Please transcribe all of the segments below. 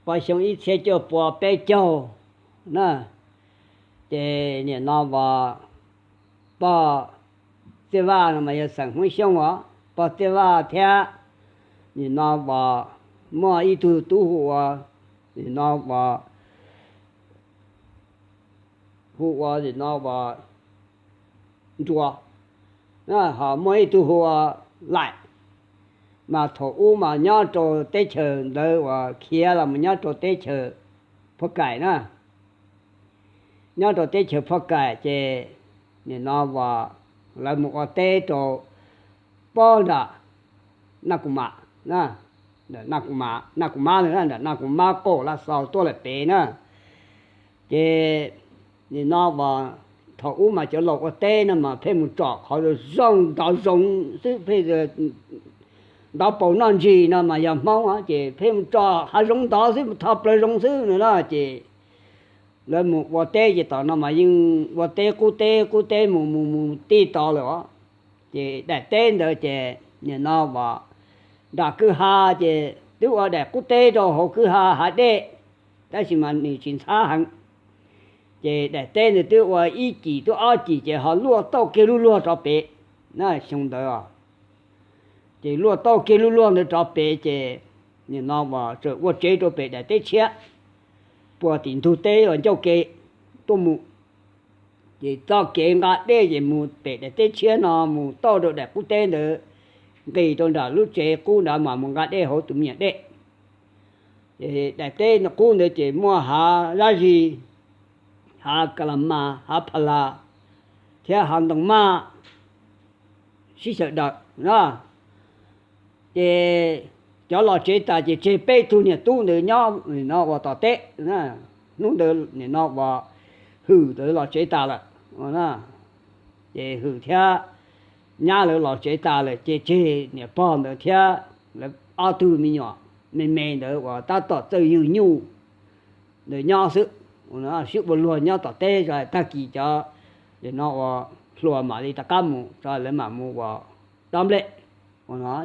pog xyoo ib txhiab cuaj pua peb caug na. Ces nim no uas pog Txiaj Vaj no mas yog xeem Hmoob Xyooj os, pog Txiaj Vaj thiab nim no uas muaj ib tug tub hu ua, nim no uas hu ua nim no uas Nruas, ho muaj ib tug hu ua Laim. Mas thaum ub mas nyob rau teb chaws ntawd uas khiav los mus nyob rau teb chaws Phoj Kaim na. Nyob rau teb chaws Phoj Kaim ces nim no uas lawv mus ua teb rau pob nram Naj Kus Mas, Naj Kus Mas, Naj Kus Mas lawm, nram Naj Kus Mas qaum Laj Xaus tuaj lawm pem na. Ces nim no uas thaum ub mas cov laus ua teb no mas pheej mus tsom qhov zoo ntov zoov xwb, pheej ntov paus noj ntsis no mas yog Hmoob ces pheej mus tsom hav zoov ntov xwb, mus tho plawv zoov xwb no na. Ces lawv mus ua teb ces tom no mas yeej ua teb qub teb qub teb mus mus mus tij tod lawm os. Ces daim teb ntawd ces nim no uas nram kwj ha ces twb ua daim qub teb rau hauv kwj ha hav dej, tab sis mas nws tsis ntxhab heev. Ces daim teb ntawd twb ua ib cim twb ob cim ces ho luaj tauj kiag lub luag rov pem na, xyoo ntawd os. Ces luaj tauj kiag lub luag ntawd rov pem ces nim no uas txawm ua tsev rau pem daim teb tshiab puag tim ntug teb uas ncauj ke tuaj mus. Ces txoj kev nqa dej ces mus pem daim teb tshiab no mus tauj rau daim qub teb ntawd, nqis rau nram lub tsev qub ntawd mas mus nqa dej hauv tus me nyuam dej. Ces daim teb qub ntawd ces muaj hav zab zis, hav ka la mas, hav pha las, thiab hav ntoo maj sib xyaw daws na. Ces cov los tsev tas ces tseg peb tug niam tub ntawd nyob nim no uas tom teb. Hnub ntawd nim no uas Hwm ntawd los tsev tas lawm. Ces Hwm thiab nyab lawv los tsev tas lawm ces tseg niam pog ntawd thiab lawv ob tug me nyuam me me ntawd uas tab tom txawj ywg nyuj ntawd nyob xwb. Sib ua luag nyob tom teb tag kis cov nim no uas hluas mam li rov qab mus, lawv mam mus uas dob nplej.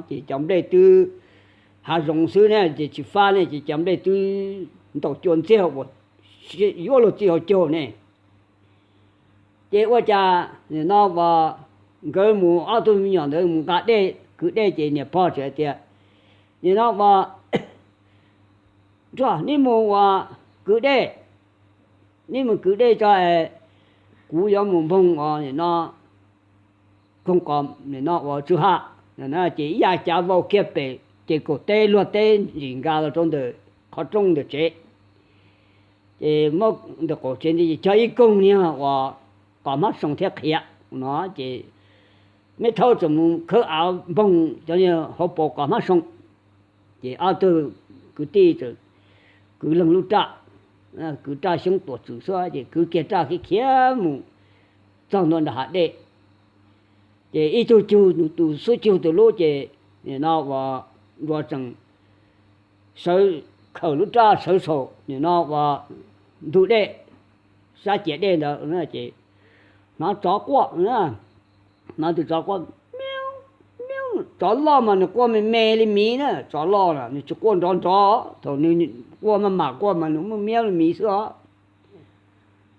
Ces cov nplej twb hav zoov xwb ne ces tsis fab ne ces cov nplej twb ntaus cua ntxiag uas yuav luag txij hauv caug ne. Ces ua cas nim no uas nkawd mus ob tug me nyuam ntawd mus nqa dej kwv dej ces niam pog txawm hais tias, nim no uas Nruas, neb mus uas kwv dej, neb mus kwv dej tso, kuv yuav mus npoog uas nim no koog qos nim no uas tsw ha. Ces ib yam cav vau kiag pem ces kaum teb luag teb ntsis nkag los rau ntawm qhov rooj ntawm tsev. Ces muab ntawm qaum tsev ntawd ces cog ib koog niag uas qos hmab soo thiab qhiav no. Ces Meb Thaub txawm mus khawb av npoog cov niag hauv paus qos hmab soo. Ces ob tug kwv tij txawm kwv leeg lub raj, kwv raj xyoob tuam tswm xwb ces kwv kiag raj khiav khiav mus txog ntua nram hav dej. Ces ib tug cug tus xub cug tus lub ces nim no uas Nruas tseem sawv khawm lub raj sawv saum nim no uas ntug dej, sab ciav dej ntawd ces hnov tsov quaj, hnov tus tsov quaj, miau, miau, tsov loj mas nws quaj me me li miv na, tsov loj na nws tsis quaj nrov nrov, thaum nws quaj maj mam quaj mas nws muaj miau li miv xwb os.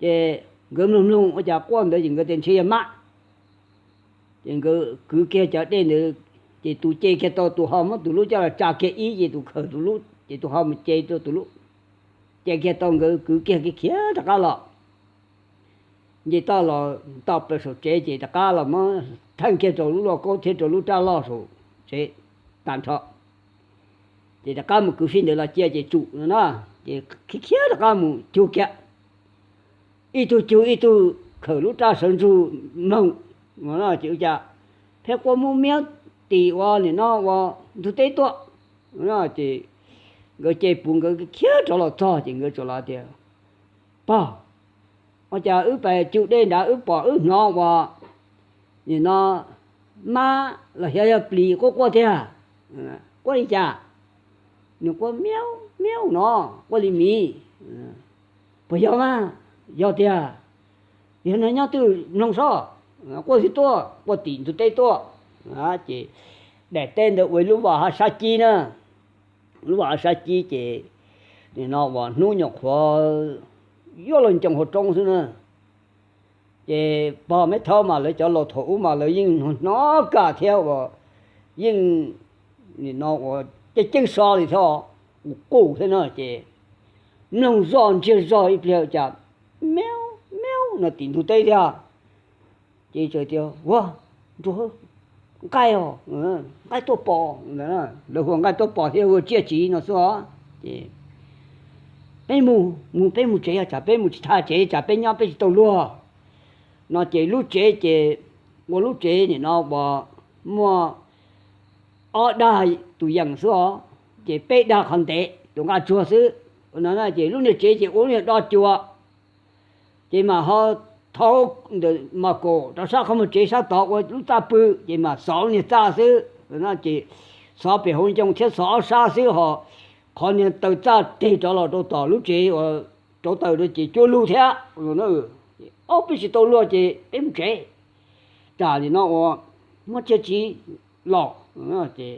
Ces nkawd mloog mloog ua cas quaj ntawd ces nkawd tias ntshe yog mab. Ces nkawd kwv kiag cov dej ntawd, ces tus ce kiag tau tus ho muab tus lub coj los tsa kiag ib ces tus khawm tus lub ces tus ho mus ce rau tus lub. Ce kiag tau nkawd kwv kiag khiav rov qab los. Nce toj los tau plaws saum tsev ces rov qab los muab theej kiag rau lub lauj kaub thiab rau lub raj loj saum tsev tag nrho. Ces rov qab mus kwv fij ntawd los cia ces tsum no na, ces khiav khiav rov qab mus cug kiag. Ib tug cug ib tug khawm lub raj sawv ntsug mloog no ces ua cas pheej quaj muab miab tim ua nim no ua ntug teb tuaj no. Ces nkawd ce puv nkawd khiav rov los txog ces nkawd tsuas los tias, pog, ua cas wb pais cug dej nrad wb pom wb hnov ua nim no mab los xyov yog plis quaj quaj tiag. Quaj li cas? Nws quaj miau miau no, quaj li miv. Puas yog mas? Yog tiag. Yog no nyob twg mloog sob. Quaj twg tuaj? Quaj tim ntug teb tuaj. Ces daim teb ntawd ua lub vos hav sab cib na, lub vos hav sab cib ces nim no uas hnub nyuam qhuav yuav los ncoo hauv roob xwb na. Ces pog Meb Thaub mas lawv cov laus thaum ub mas lawv yeej hnov kam thiab uas yeej nim no uas ceeb ceeb so li thiab, qus qus thiab no ces mloog zoj ntsiag zog ib pliag cas miau miau no tim ntug teb thiab. Ces tias, Ua, nraug, nqaij os, nqaij tuaj pom. Lawv hu ua nqaij tuaj pom thiab hu ua tsiaj tsiv no xwb os. Ces peb mus, mus peb mus tsev, tsam peb mus tsis tau tsev tsam peb nyob peb tsis tau luag no ces lub tsev ces ua lub tsev nim no uas muaj ob dag tus yeem xwb os, ces peb dag qhov ntev tus nqaj tsuag xwb no ces lub niag tsev ces ua lub niag do cua. Ces mas ho thaub ntawm mas kaum rau sab qhov muag tsev sab tod ua lub txaj pw, ces mas xov lub niag txaj xwb no ces xov pem hauv ncoo thiab xov ob sab xwb ho qhov niag taw txaj teg rov los rau tom lub tsev uas rauv taws rau ces cua lug thiab. Ob peb tsis tau luag ces peb mus tsev, tsam nim no uas muab tsiaj tsiv los ces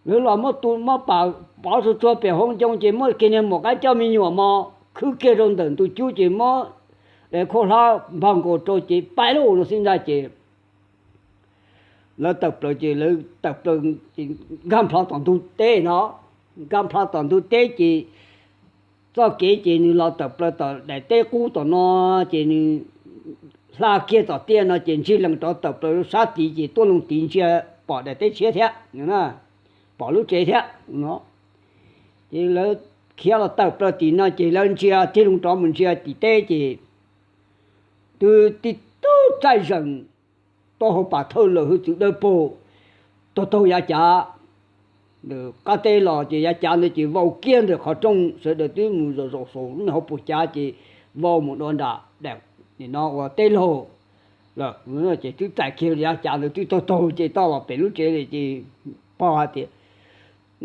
lawv los muab tu muab pam pov tsuag tsuag pem hauv ncoo ces muab kiag niag maum qaib coj me nyuam mos khwb kiag rau ntawm ntu cub ces muab daim khuab hlab npog nkaus rau ces pais lauj no xwb ntag ces lawv tawm plaws ces lawv tawm plaws nkag nplho tom ntug teb no, nkag nplho tom ntug teb ces txoj kev ces nws los tawm plaws tom daim teb qub tom no ces nws hla kiag tom tiaj no ces ntsig lees rov tawm plaws sab tid ces tuaj loo tid ntsia pom daim teb tshiab thiab, pom lub tsev thiab no. Ces lawv khiav los tawm plaws tim no ces lawv ntsia tig loo rov mus ntsia tim teb ces twb tib tug txaij zeem tau hauv pas thawj lawm hwj txwv dawb paug taug taug yav cav ntawm qab teb los ces yav cav ntawd ces vau kiag ntawm qhov rooj sawv daws twb mus zaum zaum saum lub hauv paus cav ces vau mus dua nram daim nim no uas teb laug lawm ces twb txais kiag yav cav ntawd twb taug taug ces tau los pem lub tsev li ces pog hais tias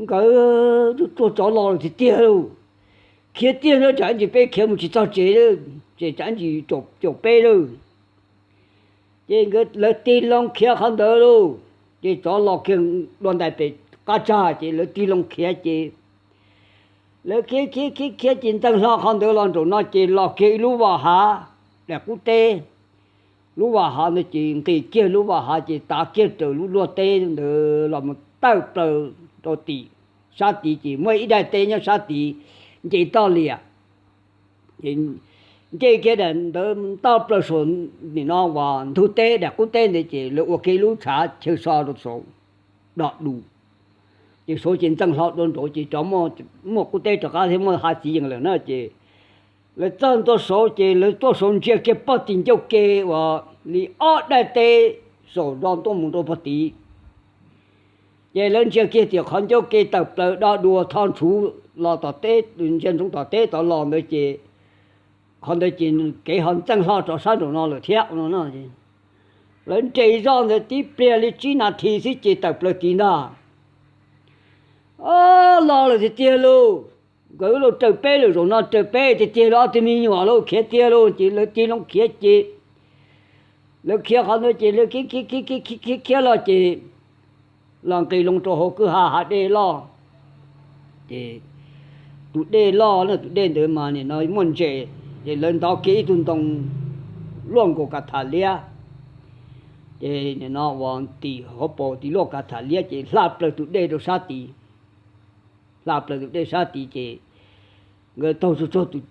nkawd tsuag tsov los lawm tiag tiag lauj, khiav tiag na tsam ntsis peb khiav mus tsis txog tsev, ces tsam ntsis caum peb lauj. Ces nkawd lawv tig loo khiav qhov ntawd lauj, ces tsov los kiag dua ntais pem qab tsag ces lawv tig loo khiav ces lawv khiav khiav khiav khiav ces ntxeev hlo qhov ntawd los nraum no ces los kiag ib lub vaj hav daim qub teb. Lub vaj hav ntawd ces nqis kiag lub vaj hav ces tav kiag raws lub luaj teb ntawd los mus tawm plaws rau tim sab tid ces muaj ib daim teb nyob sab tid nce toj lias. Ces nce kiag daim ntawd tawm plaws saum nim no uas ntug teb daim qub teb ntawd ces lawv ua kiag ib lub tshav chaw so rau saud do du. Ces saud ces ntxeev hlo dua nraud ces rov muaj qub teb rov qab thiab muaj hav txiv yees lawm na ces lawv txog ntua saud ces lawv tuaj saud ntsia kiag pog tim ncauj ke uas li ob daim teb saum zos tuaj mus rau pog tid. Ces lawv ntsia kiag tias qhov ncauj ke tawm plaws do dua tho ntshuv los tom teb, ntsia ntsoov tom teb tod los ntawd ces qhov ntawd ces kev ho ntxeev hlo rov sab nraum no lawm thiab no. Lawv nres zoj ntawd tib pliag li tsib nas this xwb ces tawm plaws tid ntag. Los lawm tiag tiag lauj, nkawd los raws peb lawm, zaum no raws peb tiag tiag lauj, ob tug me nyuam lauj, khiav tiag lauj. Ces lawv tig loo khiav ces lawv khiav qhov ntawd ces lawv khiav khiav khiav khiav khiav los ces los nqis loo rau hauv kwj ha hav dej loj. Ces tus dej loj na, tus dej ntawd mas nim no muaj ntses, ces lawv ntov kiag ib tug ntoo luaj nkaus kav tham liab, ces nim no uas tim hauv paus tim luaj kav tham liab ces hla plaws tus dej rau sab tid. Hla plaws tus dej sab tid ces nkawd taug tsuag tsuag tus,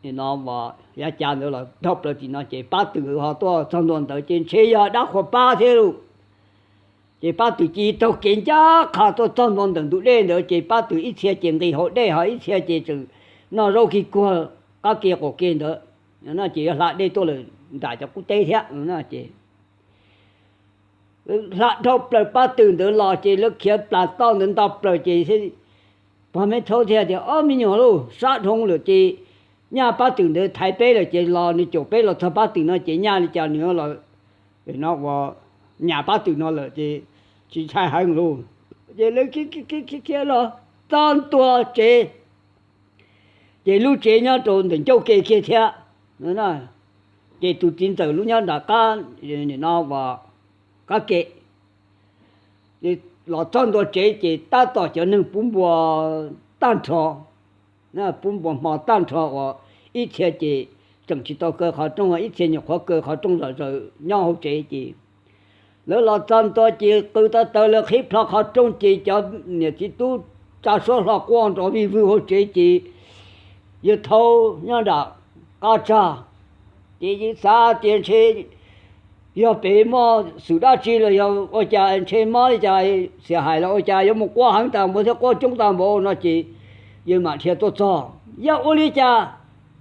nim no uas yav cav ntawd los taug plaws tim no ces pab twm ho tuaj txog ntua ntawd ces ntshe yog dab qhuas pab thiab lauj. Ces pab twm cia taug kev ncaj qha tuaj txog ntua ntawm ntug dej ntawd ces pab twm ib txhia ces nqis hauv dej ho ib txhia ces tseem noj zaub ki kuag qab ke qaum ke ntawd, no ces yuav hla dej tuaj lawm nram cov qub teb thiab no ces hla dhau plaws pab twm ntawd los ces lawv khiav plas toj ntawd nto plaws ces pog Meb Thaub thiaj tias, Ob me nyuam lauj, sab dhau lawm ces nyaj pab twm ntawd thaiv peb lawm ces los nws caum peb los txog pab twm no ces nyaj li cas nws los no ua nyam pab twm no lawm ces tsis ntshai heev lauj. Ces lawv khiav khiav khiav los txog ntua tsev, ces lub tsev nyob rau ntawm ncauj ke kiag thiab. Ces tus txiv ntxawm lub nyob nram qab, no uas qab ke. Ces los txog ntua tsev ces tab tom cov neeg puv npua tag nrho, puv npua hmo tag nrho uas ib txhia ces tseem tsis tau kaw qhov rooj, ib txhia nyuam qhuav kaw qhov rooj zom zaws nyob hauv tsev ces lawv los txog ntua ces qw tau taw lawv qhib plho qhov rooj ces cov niam txiv tub tsa suab hlo quaj nrov vij vwg hauv tsev ces yawg Thaub nyob nram qab tsag ces yawg xav tias ntshe yog pem muaj xwm dab tsi los yog ua cas ntshe mob li cas, xiam hais los ua cas yuav mus quaj heev tas npaum thiab quaj coob tas npaum no ces yawg mam dhia tuaj txog, yog ua li cas,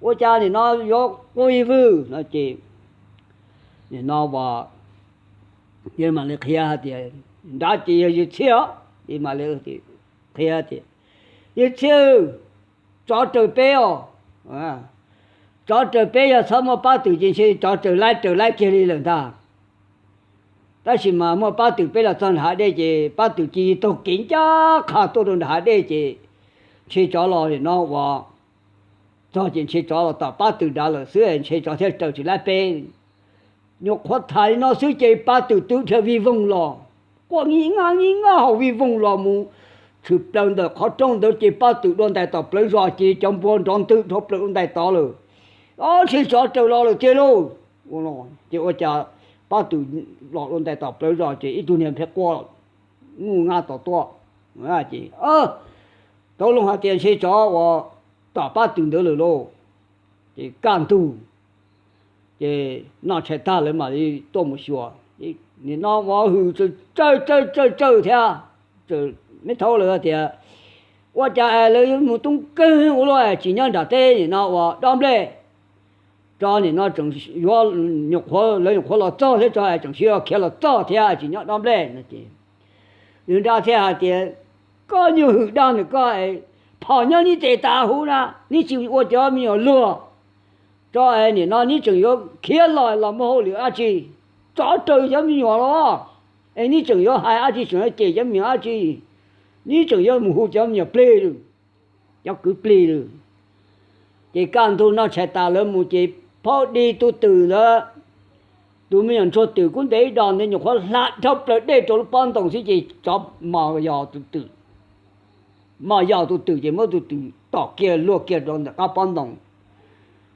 ua cas nim no yuav quaj vij vwg no ces nim no yawg mam li qhia hais tias, nrad ces yog yawg Txhiaj, yawg mam li qhia tias, yawg Txhiaj, tsov raws peb os, tsov raws peb, yog txhob muaj pab twm ces ntshe tsov raws laib raws laib kiag li lawm ntag. Tab sis mas muaj pab twm peb los txog nram hav dej ces pab twm cia li taug kev ncaj qha tuaj rau nram hav dej ces ntshe tsov los nim no uas txog ces ntshe tsov los tom pab twm nrad lawm xwb ntshe tsov thiaj raws tsis laib peb. Nyuam qhuav tham li no xwb ces pab twm twb dhia vij voog los, quaj nyi naj nyi naj haus vij voog los mus tshwm plaws ntawm qhov rooj ntawd ces pab twm dua ntais tom plawv zos ces cov npua nrov ntwg dhau plaws dua ntais tod lawm. Ob, ntshe tsov raws los lawm tiag lauj. Ces ua cas pab twm los dua ntais tom plawv zos ces ib tug niag pheej quaj nuj nab tom tuaj ces tau loo hais tias ntshe tsov uas tom pab twm ntawd lawm lauj. Ces kaj ntug ces noj tshais tag lawv mam li tuaj mus xyuas, nim no uas hwm tsawg tsawg tsawg thiab. Txawm me thaub lawv tias, ua cas es lawv yuav mus tub kawg ua luaj tsis nyob nram teb nim no uas dob nplej. Tso nim no tseem yuav, nyuam qhuav lawv nyuam qhuav los txog thiab tso es tseem sib khiav los txog thiab tsis nyob dob nplej no ces yawg nrad thiaj hais tias, koj nyuag hwm dag ntawm koj, phom nyob neb tes tas huv na, neb tsis ua cov me nyuam luag, tso es nim no neb tseem yuav khiav los los muaj hauj lwm dab tsi? Tsov raws cov me nyuam los, es neb tseem yuav hais dab tsi, tseem yuav cem cov me nyuam dab tsi? Neb tseem yuav mus hu cov me nyuam plig lawm, cov kwv plig lawm. Ces kaj ntug noj tshais tas lawv mus ces phaub di tus twm ntawd, tus me nyuam ntsuag twm kub ntev ib dos ntawd nyuam qhuav hla dhau plaws dej rau lub pob ntoos xwb ces tsov mos yos tus twm, mos yos tus twm ces muab tus twm tom kiag luag kiag rau ntawm qab pob ntoos,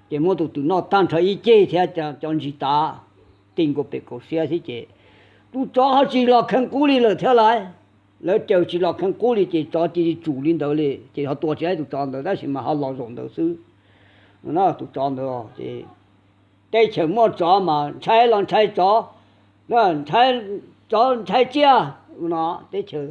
ces muab tus twm noj tag nrho ib ceg thiab cov ntsis tav ti nkaus pem kaum siab xwb ces tus tsov ho tsis los kheev qub li lawm thiab lauj. Lawv caws tsis los kheev qub li ces tsov cia li tsum li ntawd li ces ho tua tsis laib tus tsov ntawd tab sis mas ho los zaum ntawd xwb. Tus tsov ntawd ces teb chaws muaj tsov mas ntshai los ntshai tsov, ntshai tsov ntshai tsiaj no teb chaws